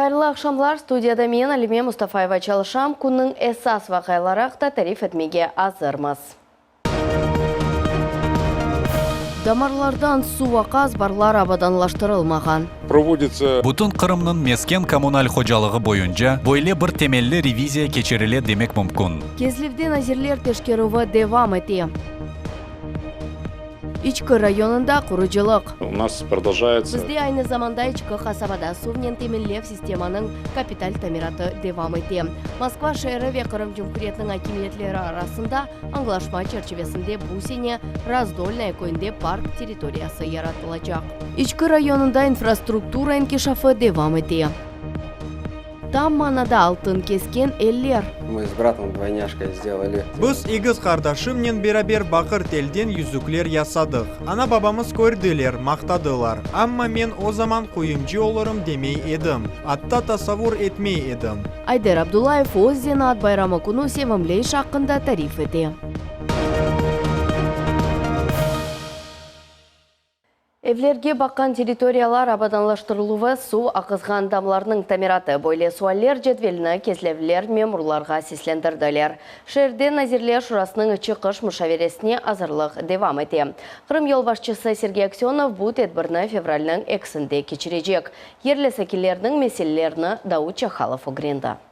Hayırlı aqşamlar, studiyada men, Alime Mustafayeva çalışam, künniñ esas vaqiaları aqta tarif etmege azırmız. Damarlardan suv aqa, azbarlar abadanlaştırılmağan. Provoditsa. Bütün Qırımnıñ mesken-kommunal hocalığı boyunca böyle bir temelli reviziya keçirile demek mümkün. Kezlevde nazirler teşkerüvi devam ete. İçki rayonında qurucılıq. U nas prodoljaetsâ. Bizde aynı zamanda İçki qasabada suvnen teminlev sistemanıñ kapital tamiratı devam ete. Moskva şeeri ve Qırım Cumhuriyetiniñ akimiyetleri arasında añlaşma çerçivesinde bu sene Razdolnaya köyünde park territoriyası yaratılacaq. İçki rayonında infrastruktura inkişafı devam ete. Tam manada altın kesken eller. Mı s bratom dvoynâşkay sdelali. Biz egiz qardaşımnen beraber baqır telden yüzükler yasadıq. Ana-babamız kördiler, maqtadılar. Amma men o zaman quyumcı olurım demey edim. Atta tasavvur etmey edim. Ayder Abdullayev öz zenaat bayramı künü sevimli işi aqqında tarif ete. Evlerge baqqan territoriyalar abadanlaştırıluvı, suv aqızğan damlarnıñ tamiratı, böyle sualler cedvelini kezlevliler memurlarğa seslendirdiler. Şeerde Nazirler Şurasınıñ içi qış muşaveresine azırlıq devam ete. Qırım yolbaşçısı Sergey Aksönov bu tedbirni fevralniñ ekisinde keçirecek. Yerli sakinlerniñ meselelerini Daud Çahalov ögrendi.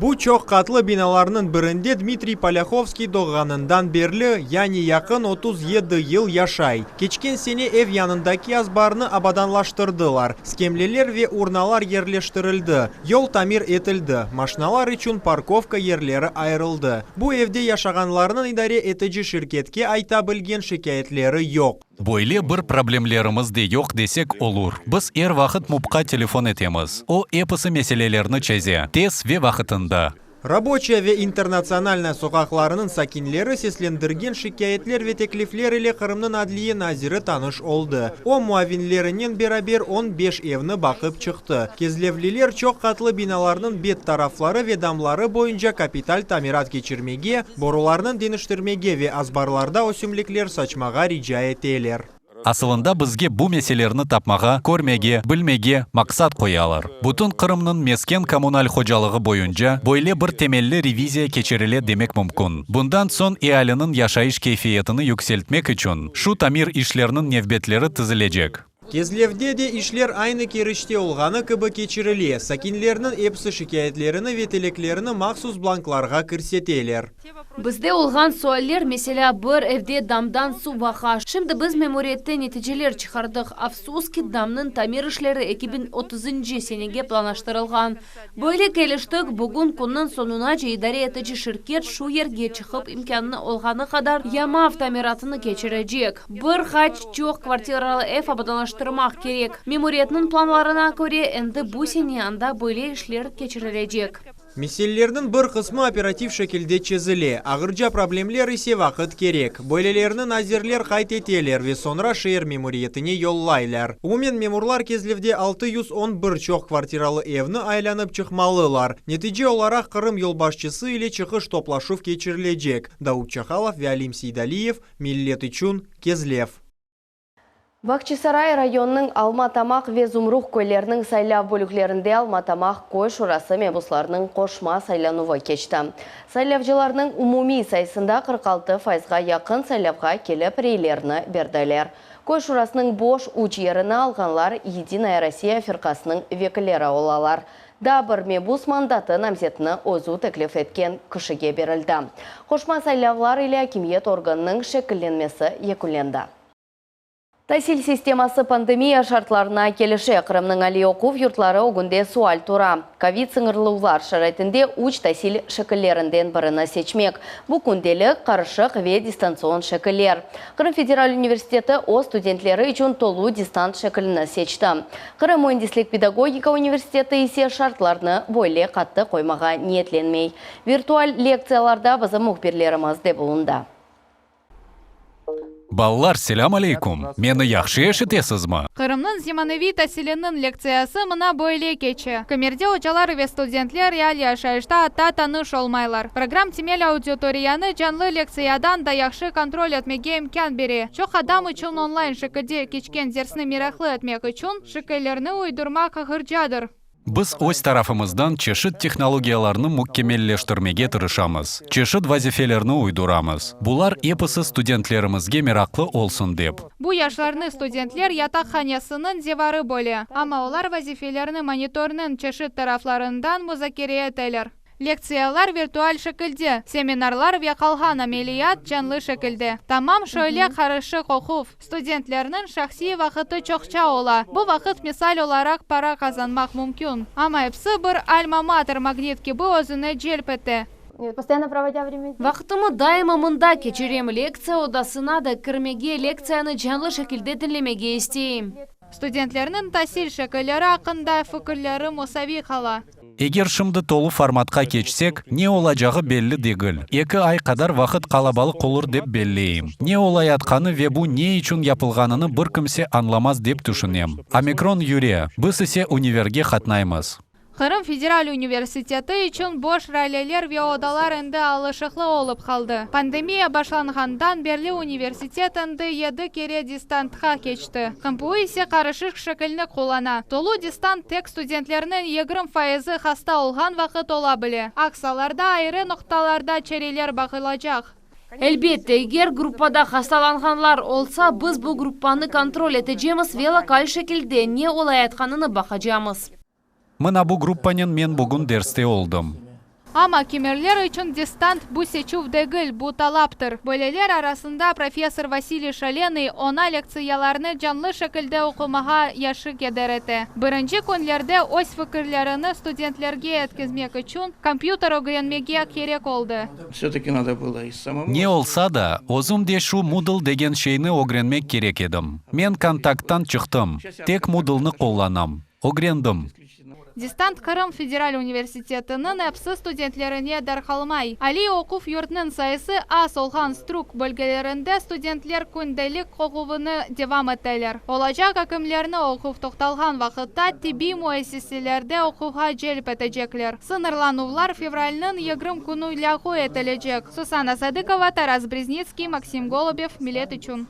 Bu çoq qatlı binalarnıñ birinde Dmitriy Polâhovskiy doğğanından berli, yani yaqın 37 yıl yaşay. Keçken sene ev yanındaki azbarnı abadanlaştırdılar, skemleler ve urnalar yerleştirildi, yol tamir etildi, maşnalar içün parkovka yerleri ayırıldı. Bu evde yaşağanlarnıñ idare etici şirketke ayta bilgen şikâyetleri yoq. Böyle bir problemlerimiz de yoq desek olur. Biz er vaqıt MUPqa telefon etemiz. O, episi meselelerni çeze, tez ve vaqıtında. Raboçaya ve İnternatsionalnaya soqaqlarınıñ sakinleri seslendirgen şikâyetler ve teklifler ile Qırımnıñ adliye naziri tanış oldı. O, muavinlerinen beraber 15 evni baqıp çıqtı. Kezlevliler çoq qatlı binalarnıñ bet tarafları ve damları boyunca kapital tamirat keçirmege, Borularnı deñiştirmege ve azbarlarda ösümlikler saçmağa rica eteler. Asılında bizge bu meselerni tapmağa, körmege, bilmege maqsat qoyalar. Bütün Qırımnıñ mesken-kommunal hocalığı boyunca böyle bir temelli reviziya keçirile demek mümkün. Bundan soñ ealiniñ yaşayış keyfiyetini yükseltmek içün şu tamir işlerniñ nevbetleri tizilecek. Kezlevde de işler aynı Keriçte olğanı kibi keçirile, sakinlerniñ episi şikâyetlerini ve tileklerini mahsus blanklarğa kirseteler. Bizde olğan sualler, meselâ, bir evde damdan suv aqa. Şimdi biz memuriyette neticeler çıqardıq. Afsus ki, damnıñ tamir işleri 2030-ncı senege planlaştırılğan. Böyle keliştik, bugün künniñ soñunace idare etici şirket şu yerge çıqıp imkânı olğanı qadar yamav tamiratını keçirecek. Bir qaç çoq kvartiralı ev abadanlaştırmaq kerek. Memuriyetniñ planlarına köre, endi bu sene anda böyle işler keçirilecek. Meselelerniñ bir qısmı operativ şekilde çezile, ağırca problemler ise vaqıt kerek. Böylelerini nazirler qayd eteler ve soñra şeer memuriyetine yollaylar. Umumen memurlar Kezlevde 611 çoq kvartiralı evni aylanıp çıqmalılar. Netice olaraq Qırım yolbaşçısı ile çıqış toplaşuv keçirilecek, Daud Çahalov ve Alim Seydaliyev, Millet içün, Kezlev. Bağçasaray rayonınıñ Alma Tamaq ve Zumruq köyleriniñ saylav bölüklerinde Alma Tamaq köy şurası mebuslarınıñ qoşma saylanuvı keçti. Saylavcılarnıñ umumiy sayısında 46 fayızğa yaqın saylavğa kelip reylerini berdiler. Köy şurasınıñ boş üç yerini alğanlar Yedinaya Rossiya firqasınıñ vekilleri olalar. Daa bir mebus mandatı namzetini özü teklif etken kişige berildi. Qoşma saylavlar ile akimiyet organınıñ şekillenmesi yekünlendi. Tasil sisteması pandemiya şartlarına kelişe. Qırımnıñ aliy oquv yurtları ögünde sual tura, kovid sıñırluvlar şaraitinde üç tasil şekillerinden birini seçmek, bu kündelik, qarışıq ve distantsion şekiller. Qırım federal universiteti öz studentleri içün tolu distant şeklini seçti. Qırım müendislik-pedagogika universiteti ise şartlarnı böyle qattı qoymağa niyetlenmey. Virtual lektsiyalarda bizim mühbirlerimiz de bulundı. Balalar, selâm aleyküm! Meni yahşı eşitesizmi? Qırımnıñ zemaneviy tasiliniñ lektsiyası mına böyle keçe. Kimerde ocalar ve studentler real yaşayışta atta tanış olmaylar. Program temel auditoriyanı canlı lektsiyadan da yahşı kontrol etmege imkân bere. Çoq adam içün onlayn şekilde keçken dersni meraqlı etmek içün şekillerni uydurmaq ağırcadır. Biz öz tarafımızdan çeşit tehnologiyalarnı mükemmelleştirmege tırışamız, çeşit vazifelerni uyduramız. Bular episi studentlerimizge meraqlı olsun dep. Bu yaşlarnı studentler yataqhanesiniñ divarı böle, amma olar vazifelerni monitornıñ çeşit taraflarından muzakere eteler. Lektsiyalar virtual şekilde, seminarlar ve qalğan ameliyat canlı şekilde. Tamam şöyle qarışıq oquv, studentlerniñ şahsiy vaqıtı çoqça ola, bu vaqıt misal olaraq para qazanmaq mümkün. Amma episi bir alma-mater magnit kibi özüne celp ete. Vaqtımı daima mında keçirem, lektsiya odasına da kirmege, lektsiyanı canlı şekilde diñlemege isteyim. Studentlerniñ tasil şekilleri aqqında fikirleri musaviy qala. Eger şimdi tolu formatqa keçsek, ne olacağı belli degil. 2 ay qadar vaqıt qalabalıq olur dep belleyim. Ne olayatqanı ve bu ne içün yapılğanını bir kimse añlamaz dep tüşünem. Omikron yüre, biz ise univerge qatnaymız. Qırım federal universiteti içün boş raleler ve odalar endi alışıqlı olıp qaldı. Pandemiya başlanğandan berli universitet endi 7 kere distantqa keçti. QMPU ise qarışıq şekilni qullana. Tolu distant tek studentlerniñ 20 fayızı hasta olğan vaqıt ola bile. Aks allarda ayrı noqtalarda çareler baqılacaq. Elbette, eger gruppada hastalanğanlar olsa, biz bu gruppanı kontrol etecemiz ve lokal şekilde ne olayatqanını baqacamız. Mına bu gruppanen men bugün derste oldım. Amma kimerler içün distant bu seçüv degil, bu talaptır. Böyleler arasında professor Vasiliy Şalenıy oña lektsiyalarnı canlı şekilde oqumağa yaşı keder ete. Birinci künlerde öz fikirlerini studentlerge yetkizmek içün kompyuter ögrenmege kerek oldı. Все-таки надо было и самому. Ne olsa da, özüm de şu Moodle degen şeyni ögrenmek kerek edim. Men kontakttan çıqtım, tek Moodle'nı qullanam. Ögrendim. Distant Qırım federal universitetiniñ episi studentlerine darqalmay. Aliy oquv yurtnıñ sayısı az olğan Struk bölgelerinde studentler kündelik oquvını devam eteler. Olacaq ekimlerni oquv toqtalğan vaqıtta tibbiy müessiselerde oquvğa celp etecekler. Sıñırlanuvlar fevralniñ 20 künü lâğu etilecek. Susana Sadıkova, Taras Breznitskiy, Maksim Golubev, Millet içün.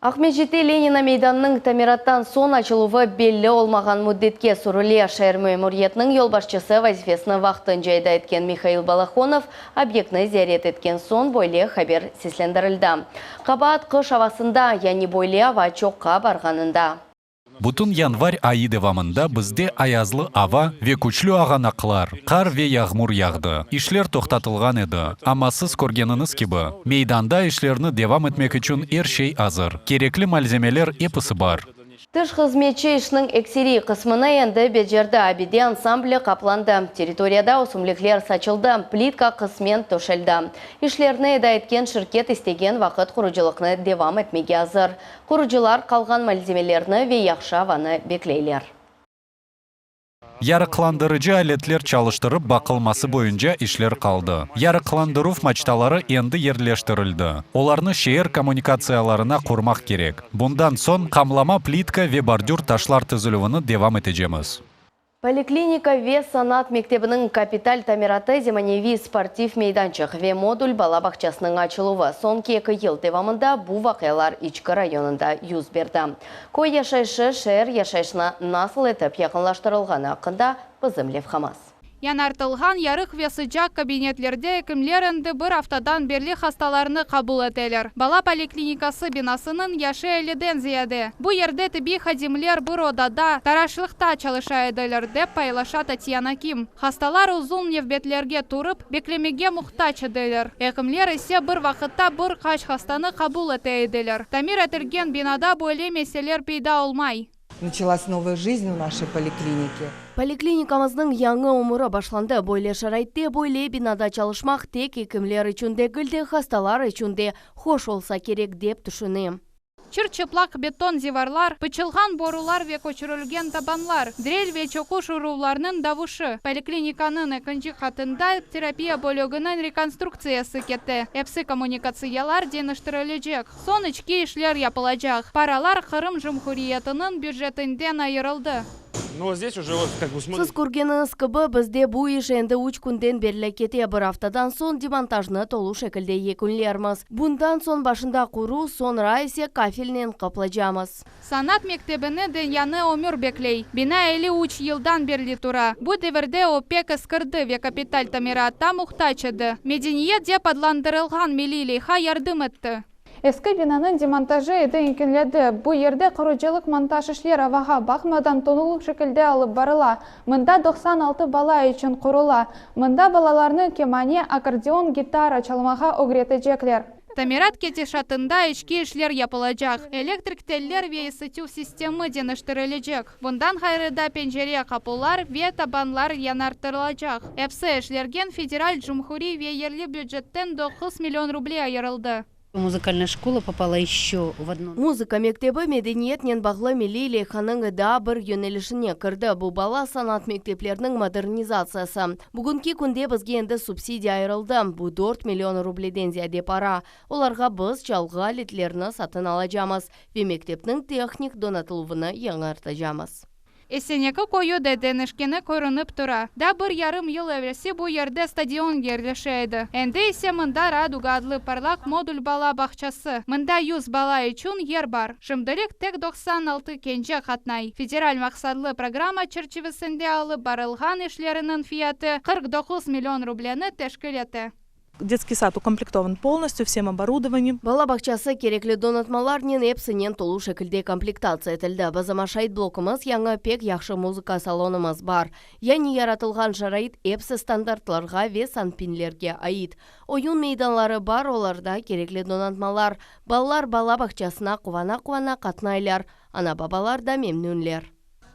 Aqmescitte Lenina meydanınıñ tamirattan soñ açıluvı belli olmağan müddetke sürüle. Şeer memuriyetiniñ yolbaşçısı vazifesini vaqtınca eda etken Mihail Balahonov obyektni ziyaret etken soñ böyle haber seslendirildi. Qabaat qış avasında, yani böyle ava çoqqa barğanında. Bütün yanvar ayı devamında bizde ayazlı ava ve küçlü ağanaqlar, qar ve yağmur yağdı. İşler toqtatılğan edi. Amma siz körgeniñiz kibi, meydanda işlerni devam etmek içün er şey azır. Kerekli malzemeler episi bar. Tış hızmetçi işniñ ekseriy qısmını endi becerdi. Abide ansambli qaplandı. Territoriyada ösümlikler saçıldı, plitka qısmen töşeldi. İşlerni eda etken şirket istegen vaqıt qurucılıqnı devam etmege azır. Qurucılar qalğan malzemelerni ve yahşı avanı bekleyler. Yarıqlandırıcı aletler çalıştırıp baqılması boyunca işler qaldı. Yarıqlandıruv maçtaları endi yerleştirildi. Olarnı şeer kommunikatsiyalarına qurmaq kerek. Bundan soñ qamlama plitka ve bordür taşlar tizilüvini devam etecemiz. Poliklinika ve sanat mektebiniñ kapital tamiratı zemaneviy sportiv meydançıq ve modul bala bağçasınıñ açıluvı. Soñki 2 yıl devamında bu vaqialar İçki rayonında yüz berdi. Köy yaşayışı şeer yaşayışına nasıl etip yaqınlaştırılğanı aqqında bizim levhamız. Yañartılğan yarıq ve sıcaq kabinetlerde ekimler endi bir aftadan berli hastalarnı qabul eteler. Bala poliklinikası binasınıñ yaşı 50-den ziyade. Bu yerde tibbiy hadimler bir odada, taraşlıqta çalışa ediler, dep paylaşa Tatyana Kim. Hastalar uzun nevbetlerge turıp, beklemege muhtac ediler. Ekimler ise bir vaqıtta bir qaç hastanı qabul ete ediler. Tamir etilgen binada böyle meseleler peyda olmay. Началась новая жизнь в нашей поликлинике. Poliklinikamıznıñ yañı ömüri başlandı. Böyle şaraitte böyle binada çalışmaq tek ekimler içün degil de hastalar içün de hoş olsa kerek dep tüşünem. Çır-çıplaq beton divarlar, pıçılğan borular ve köçürilgen tabanlar, drel ve çoquş uruvlarnıñ davuşı. Poliklinikanıñ ekinci qatında terapiya bölüginiñ rekonstruktsiyası kete. Episi kommunikatsiyalar deñiştirilecek. Soñ içki işler yapılacaq. Paralar Qırım Cumhuriyetiniñ bücetinden ayırıldı. Ну, здесь уже вот как бы Siz körgeniñiz kibi, bizde bu iş endi üç künden berli kete. Bir aftadan soñ demontajnı tolu şekilde yekünlermiz. Bundan soñ başında quru, soñra ise kafelnen qaplaycaqmız. Sanat mektebini de yañı ömür bekley. Bina 53 yıldan berli tura. Bu devirde o pek eskirdi ve kapital tamiratqa muhtac edi. Medeniyet dep adlandırılğan milliy leyha yardım etti. Eski binanıñ demontajı endi yekünlendi. Bu yerde qurucılıq montaj işleri avağa baqmadan tolu şekilde alıp barıla. Mında 96 bala içün qurula. Mında balalarnı kemane, akkordeon, gitara çalmağa ögretecekler. Tamirat ketişatında içki işler yapılacaq. Elektrik teller ve isıtuv sistemi deñiştirilecek. Bundan ğayrı da pencere, qapular ve tabanlar yañartılacaq. Episi işlerge federal, cumhuriy ve yerli bücetten 9 million ruble ayırıldı. Музыкальная школа попала еще в одну. Muzıka mektebi medeniyetnen bağlı milliy leyhanıñ daa bir yönelişine kirdi. Bu bala sanat mektepleriniñ modernizatsiyası. Bugünki künde bizge endi subsidiya ayırıldı. Bu 4 million rubleden ziyade para. Olarğa biz çalğı aletlerini satın alacaqmız ve mektepniñ tehnik donatıluvını yañartacaqmız. Esen-Eki köyü de deñişkeni körünip tura. Daa bir yarım yıl evelsi bu yerde stadion yerleşe edi. Endi ise mında Raduga adlı parlaq modul bala bağçası. Mında 100 bala içün yer bar. Şimdilik tek 96 kence qatnay. Federal maqsatlı programma çerçivesinde alıp barılğan işleriniñ fiyatı 49 million rubleni teşkil ete. Детский сад укомплектован полностью всем оборудованием. Bala bağçası kerekli donatmalarnen epsinen tolu şekilde komplektatsiya etildi. Bizim aşayt blokumız yañı pek yahşı muzıka salonımız bar. Yani yaratılğan şarait epsi standartlarğa ve sanpinlerge ait. Oyun meydanları bar, olarda kerekli donatmalar. Balalar bala bağçasına quvana-quvana qatnaylar. Ana-babalar da memnünler.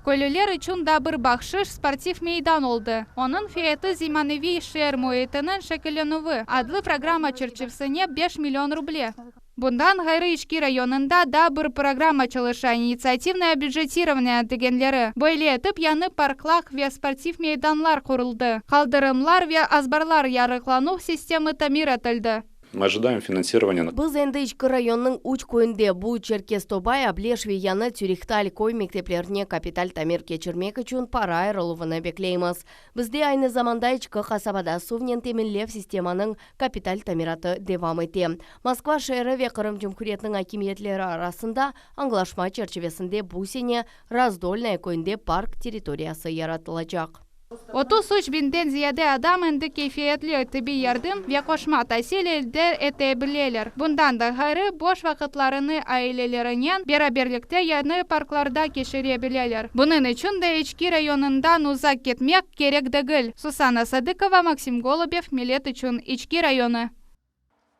Köylüler içün da bir bahşış sportiv meydan oldı. Onıñ fiyatı zemaneviy şeer müitiniñ şekillenüvi adlı programma çerçivesinde 5 million ruble. Bundan ğayrı İçki rayonında da bir programma çalışa инициативное бюджетирование degenleri. Böyle etip yañı parklar ve sportiv meydanlar quruldı. Qaldırımlar ve azbarlar yarıqlanuv sistemi tamir etildi. Мы ожидаем финансирования Biz endi İçki rayonınıñ üç köyünde bu Çerkez-Tobay, Ableş ve Yañı Türehtal köy mekteplerine kapital tamir keçirmek içün para ayırıluvını bekleymiz. Bizde aynı zamanda İçki qasabada suvnen teminlev sistemanıñ kapital tamiratı devam ete. Moskva şeeri ve Qırım Cumhuriyetiniñ akimiyetleri arasında añlaşma çerçivesinde bu sene Razdolnaya köyünde park territoriyası yaratılacaq. 33 biñden ziyade adam endi keyfiyetli tibbiy yardım ve qoşma tasil elde ete bileler. Bundan da ğayrı boş vaqıtlarını ailelerinen beraberlikte yañı parklarda keçire bileler. Bunıñ içün de İçki rayonından uzaq ketmek kerek degil. Susana Sadıkova, Maksim Golubev, Millet içün İçki rayonı.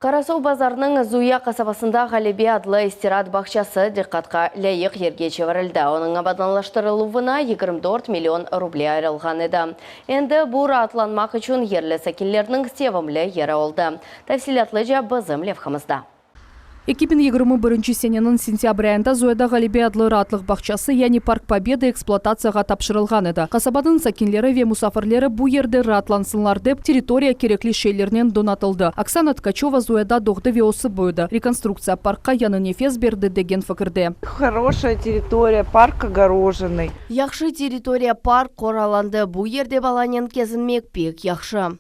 Qarasuvbazarnıñ Zuya qasabasında Ğalebe adlı istiraat bağçası diqqatqa lâyıq yerge çevirildi. Onıñ abadanlaştırıluvına 24 million ruble ayırılğan edi. Endi bu raatlanmaq içün yerli sakinlerniñ sevimli yeri oldı. Tafsilâtlıca bizim levhamızda. 2021 seneniñ sentâbr ayında Zuyada Ğalebe adlı raatlıq bağçası, yani Park Победы ekspluatatsiyağa tapşırılğan edi. Qasabanıñ sakinleri ve musafirleri bu yerde raatlansınlar dep, territoriya kerekli şeylernen donatıldı. Oksana Tkaçeva Zuyada doğdı ve ösip büyüdi. Rekonstruktsiya parkqa yañı nefes berdi degen fikirde. Хорошая территория, парк огороженный. Yahşı territoriya park qoralandı. Bu yerde balanen kezinmek pek yahşı.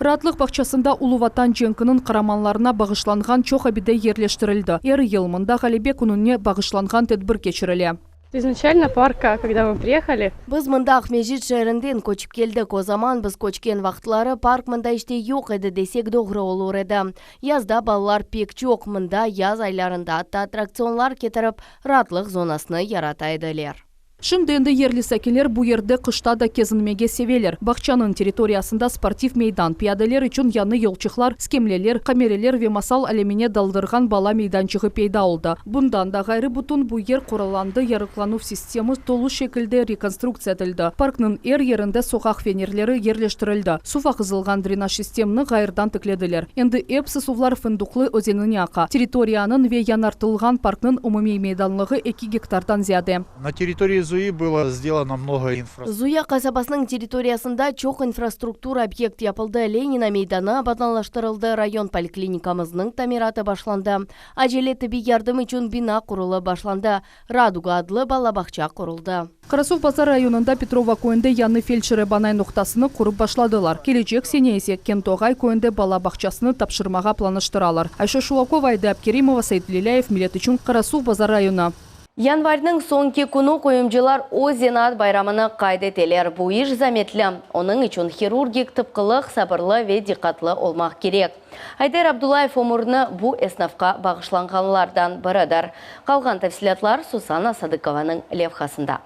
Raatlıq bağçasında Ulu Vatan cenkiniñ qaramanlarına bağışlanğan çoq abide yerleştirildi. Er yıl mında Ğalebe kününe bağışlanğan tedbir keçirile. Изначально парка, когда мы приехали, Biz mında Aqmescit şeerinden köçip keldik. O zaman biz köçken vaqıtları park mında işte yoq edi desek doğru olur edi. Yazda balalar pek çoq mında yaz aylarında atta attraktsionlar ketirip raatlıq zonasını yarata ediler. Şimdi endi yerli sakinler bu yerde qışta da kezinmege seveler. Bağçanıñ territoriyasında sportiv meydan, piyadeler içün yañı yolçıqlar, skemleler, qamereler ve masal alemine daldırğan bala meydançığı peyda oldı. Bundan da ğayrı bütün bu yer qoralandı, yarıqlanuv sistemi tolu şekilde rekonstruktsiya etildi. Parknıñ er yerinde soqaq fenerleri yerleştirildi. Suv aqızılğan drenaj sistemini ğayrıdan tiklediler. Endi episi suvlar Fındıqlı özenine aqa. Territoriyanıñ ve yañartılğan parknıñ umumiy meydanlığı 2 gektardan ziyade. На территории Зуи. Zuyi было сделано много инфраструктуры. Zuya qasabasınıñ territoriyasında çoq infrastruktura obyekt yapıldı, Lenina meydanı abadanlaştırıldı, rayon poliklinikamıznıñ tamiratı başlandı, acele tibbiy yardım içün bina qurulıp başlandı, Raduga adlı bala bağça quruldı. Qarasuvbazar rayonında Petrova köyünde yañı feldşer-ebanay noqtasını qurıp başladılar. Kelecek sene ise Kentoğay köyünde bala bağçasını tapşırmağa planlaştıralar. Ayşe Şulakova, Ayda Abkerimova, Seit Velilâyev, Millet içün, Qarasuvbazar rayonı. Yanvarniñ soñki künü quyumcılar öz zenaat bayramını qayd eteler. Bu iş zametli, onıñ içün hirurgik tıpqılıq, sabırlı ve diqqatlı olmaq kerek. Ayder Abdullayev ömürini bu esnafqa bağışlanğanlardan biridir. Qalğan tafsilâtlar Susana Sadıkovanıñ levhasında.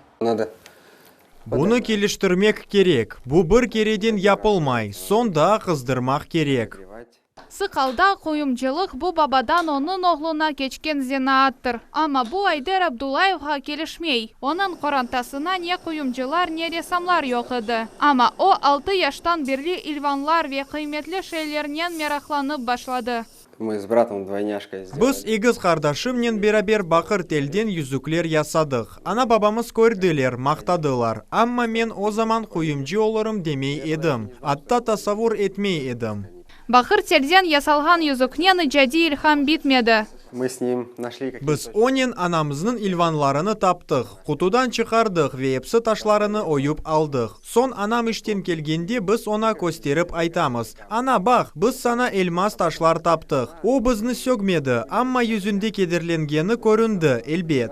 Bunı keliştirmek kerek. Bu bir kereden yapılmay, soñ daa qızdırmaq kerek. Sıq alda quyumcılıq bu babadan onıñ oğluna keçken zenaattır. Amma bu Ayder Abdullayevğa kelişmey. Onıñ qorantasına ne quyumcılar, ne ressamlar yoq edi. Amma o, altı yaştan berli ilvanlar ve qıymetli şeylernen meraqlanıp başladı. Мы с братом двойняшкой сделали. Biz egiz qardaşımnen beraber baqır telden yüzükler yasadıq. Ana-babamız kördiler, maqtadılar. Amma men o zaman quyumcı olurım demey edim. Atta tasavur etmey edim. Baqır telden yasalğan yüzüknen icadiy ilham bitmedi. Мы с ним нашли какие-то. Biz onen anamıznıñ ilvanlarını taptıq, qutudan çıqardıq ve epsi taşlarını oyup aldıq. Soñ anam işten kelgende biz oña kösterip aytamız, Ana, baq, biz saña elmaz taşlar taptıq. O bizni sögmedi, amma yüzünde kederlengeni köründi, elbet.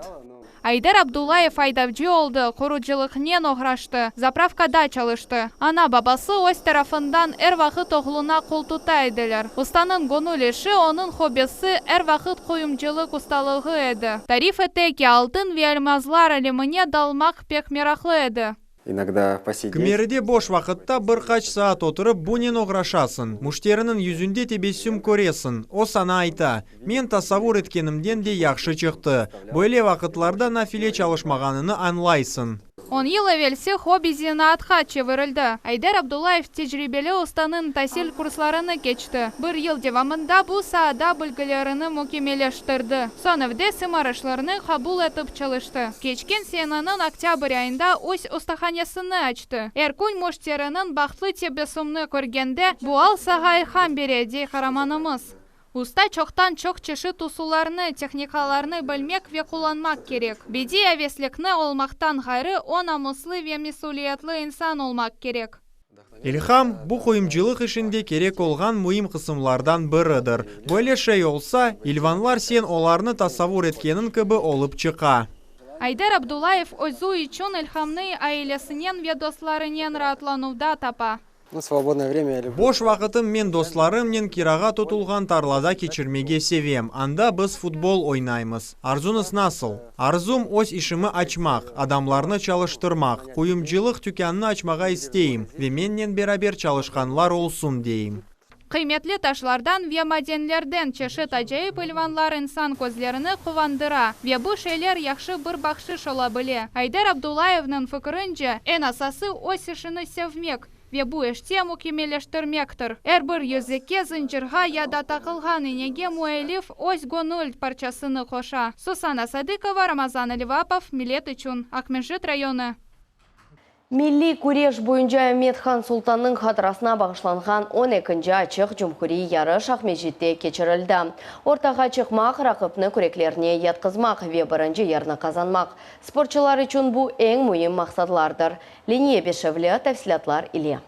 Ayder Abdullayev aydavcı oldı, qurucılıqnen oğraştı, zapravkada çalıştı. Ana-babası öz tarafından er vaqıt oğluna qoltuta ediler. Ustanıñ göñül işi, onıñ hobbisi er vaqıt quyumcılıq ustalığı edi. Tarif ete ki, altın ve elmazlar alemine dalmaq pek meraqlı edi. İnogda posidet. Kimeride boş vaqıtta bir qaç saat oturıp bunen oğraşasıñ, müşteriniñ yüzünde tebessüm köresiñ, o saña ayta, Men tasavur etkenimden de yahşı çıqtı. Böyle vaqıtlarda nafile çalışmağanını añlaysıñ. On yıl evelsi hobbi zenaatqa çevirildi. Ayder Abdullayev tecribeli ustanıñ tasil kurslarını keçti. Bir yıl devamında bu saada bilgilerini mükemmelleştirdi. Soñ evde sımarışlarnı qabul etip çalıştı. Keçken seneniñ oktâbr ayında öz ustahanesini açtı. Er kün müşteriniñ bahtlı tebessümini körgende, bu al sağa ilham bere, dey qaramanımız. Usta çoqtan-çoq çeşit usullarnı, tehnikalarnı bilmek ve qullanmaq kerek. Bediiy aveslikni olmaqtan ğayrı, o namuslı ve mesüliyetli insan olmaq kerek. İlham, bu quyumcılıq işinde kerek olğan müim qısımlardan biridir. Böyle şey olsa, ilvanlar sen olarnı tasavur etkeniñ kibi olıp çıqa. Ayder Abdullayev özü içün ilhamnı ailesinen ve dostlarınen raatlanuvda tapa. Boş vaqıtım men dostlarımnen kirağa tutulğan tarlada keçirmege sevem, anda biz futbol oynaymız. Arzuñız nasıl? Arzum, öz işimi açmaq, adamlarnı çalıştırmaq, quyumcılıq tükânını açmağa isteyim ve mennen beraber çalışqanlar olsun deyim. Qıymetli taşlardan ve madenlerden çeşit acayip ilvanlar insan közlerini quvandıra ve bu şeyler yahşı bir bahşış ola bile. Ayder Abdullayevniñ fikirince, eñ asası öz işini sevmek ve bu işte mükemmelleştirmektir. Er bir yüzükke, zıncırğa ya da taqılğan inege müellif öz göñül parçasını qoşa. Susana Sadıkova, Ramazan Elvapov, Millet içün, Aqmescit rayonı. Milliy küreş boyunca Amet-Han Sultannıñ hatırasına bağışlanğan on ekinci açıq cumhuriy yarış Aqmescitte keçirildi. Ortağa çıqmaq, raqipni küreklerine yatqızmaq ve birinci yerni qazanmaq, sportçılar içün bu eñ müim maqsadlardır. Leniye Beşevli tafsilâtlar ile.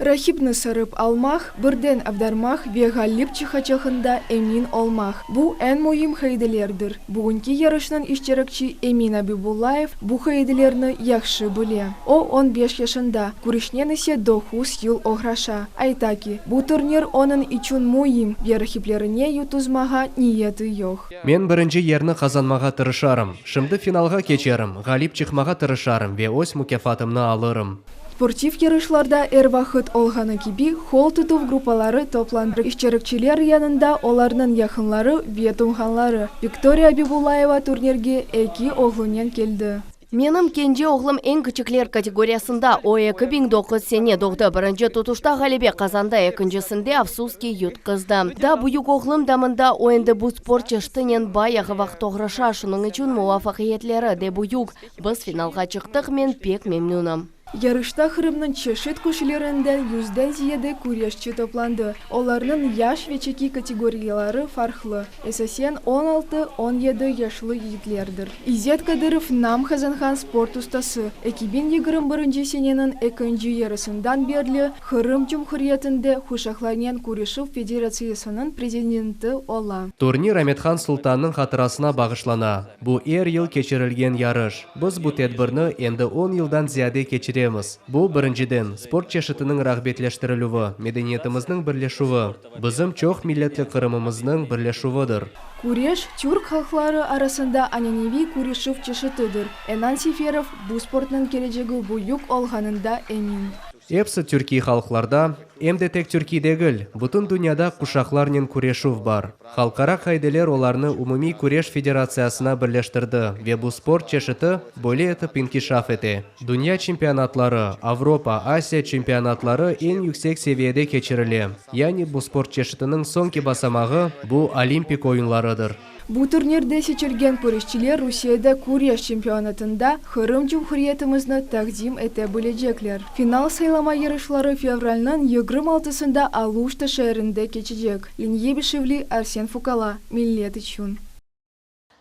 Raqipni sarıp almaq, birden avdarmaq ve ğalip çıqacağında emin olmaq, bu eñ müim qaidelerdir. Bugünki yarışnıñ iştirakçi Emin Abibullayev bu qaidelerni yahşı bile. O, on beş yaşında, küreşnen ise doquz yıl oğraşa. Ayta ki, bu turnir onıñ içün müim ve raqiplerine yutuzmağa niyeti yoq. Men birinci yerni qazanmağa tırışarım. Şimdi finalğa keçerim, ğalip çıqmağa tırışarım ve öz mukâfatımnı alırım. Sportiv yarışlarda er vaqıt olğanı kibi, qol tutuv gruppaları toplandı. İştirakçiler yanında olarnıñ yaqınları ve tuvğanları. Viktoriya Abibulayeva turnirge eki oğlunen keldi. Menim kence oğlum eñ kiçikler kategoriyasında, o 2009 sene doğdı, birinci tutuşta ğalebe qazandı, ekincisinde, afsus ki, yutqızdı. Daa büyük oğlum da mında, o endi bu sport çeşitinen bayağı vaqıt oğraşa, şunıñ içün muvafaqiyetleri de büyük. Biz finalğa çıqtıq, men pek memnünim. Yarışta Qırımnıñ çeşit köşelerinden yüzden ziyade küreşçi toplandı. Olarnıñ yaş ve çeki kategoriyaları farqlı, esasen on altı, on yedi yaşlı yigitlerdir. İzzet Kadırov nam qazanğan sport ustası, 2021 seneniñ ekinci yarısından berli Qırım Cumhuriyetinde quşaqlarnen küreşüv federatsiyasınıñ prezidenti ola. Turnir Amethan Sultannıñ hatırasına bağışlana. Bu er yıl keçirilgen yarış. Biz bu tedbirni endi on yıldan ziyade keçiremiz. Bu, birinciden, sport çeşitiniñ rağbetleştirilüvi, medeniyetimizniñ birleşüvi, bizim çoq milletli Qırımımıznıñ birleşüvidir. Küreş, türk halqları arasında ananeviy küreşüv çeşitidir. Enan Seferov bu sportnıñ kelecegi büyük olğanında emin. Episi türkiy halqlarda, em de tek türkiy degil, bütün dünyada quşaqlarnen küreşüv bar. Halqara qaideler olarnı Umumiy küreş federatsiyasına birleştirdi ve bu sport çeşiti böyle etip inkişaf ete. Dünya çempionatları, Avropa, Asiya çempionatları eñ yüksek seviyede keçirile. Yani bu sport çeşitiniñ soñki basamağı, bu Olimpik oyunlarıdır. Bu turnirde seçilgen küreşçiler Rusiyede küreş çempionatında Qırım Cumhuriyetimizni taqdim ete bilecekler. Final saylama yarışları fevralniñ 26sında Aluşta şeerinde keçecek. Leniye Beşevli, Arsen Fukala, Millet içün.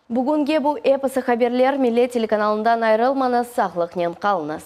Bugünge bu episi haberler Millet telekanalından ayırılmañız, sağlıqnen qalıñız.